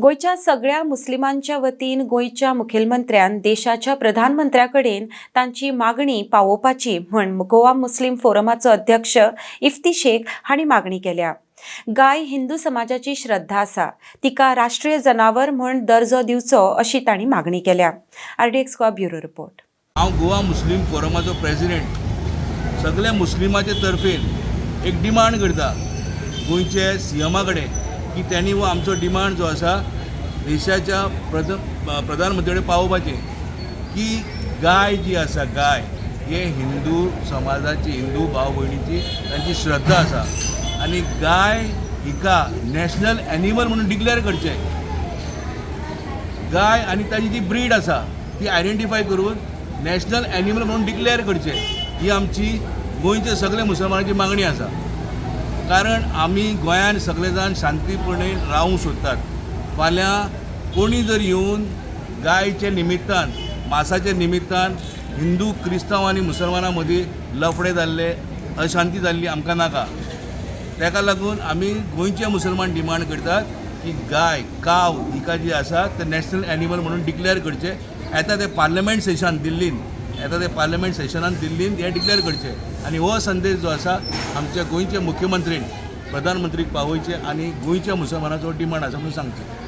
गोंयच्या सगळ्या मुस्लिमांच्या वतीन गोंयच्या मुखेलमंत्र्यान देशाच्या प्रधानमंत्र्या कडेन तांची मागणी पावोवपाची म्हण गोवा मुस्लीम फोरमाचो अध्यक्ष इफ्ती शेख हांणी मागणी केल्या. गाय हिंदू समाजाची श्रद्धा आसा, तिका राष्ट्रीय जनावर म्हण दर्जो दिवचो अशी तांणी मागणी केल्या. RDX Goa, bureau report. हांव गोवा मुस्लीम फोरमाचो प्रेसिडेंट सगल्या मुस्लिमाचे तर्फेन एक डिमांड करता गोंयचे सीएमा कडेन की त्यांनी हो आमचो डिमांड जो आसा देशाच्या प्रधानमंत्री कडेन पावोवपाचें की गाय जी आसा, गाय हे हिंदू समाजाची, हिंदू भाव भयणीची तांची श्रद्धा आसा आनी गाय हिका नॅशनल एनिमल म्हणून डिक्लेअर करचें. गाय आनी ताजी जी ब्रीड आसा ती आयडेंटिफाय करून नॅशनल एनिमल म्हणून डिक्लेअर करचें, ही आमची गोंयचे सगळे मुसलमानाची मागणी आसा. कारण आमी गोंयान सगळे जाण शांतीपणे रावूंक सोदतात. फाल्यां कोणी जर येवन गायच्या निमित्तान, मासाच्या निमित्तान हिंदू, क्रिस्तांव आनी मुसलमानां मदीं लफडे जाल्ले, अशांती जाल्ली आमकां नाका. ताका लागून आमी गोंयचे मुसलमान डिमांड करतात की गाय, काव हिका जी आसा ते नॅशनल एनिमल म्हणून डिक्लेअर करचें. येता ते पार्लमेंट सेशन दिल्लीन, येता ते पार्लमेंट सेशनान दिल्लीन हें डिक्लेअर करचें आनी हो संदेश जो आसा आमच्या गोंयचे मुख्यमंत्रीन प्रधानमंत्रीक पावयचे आनी गोंयच्या मुसलमानाचो डिमांड आसा म्हणून सांगचें.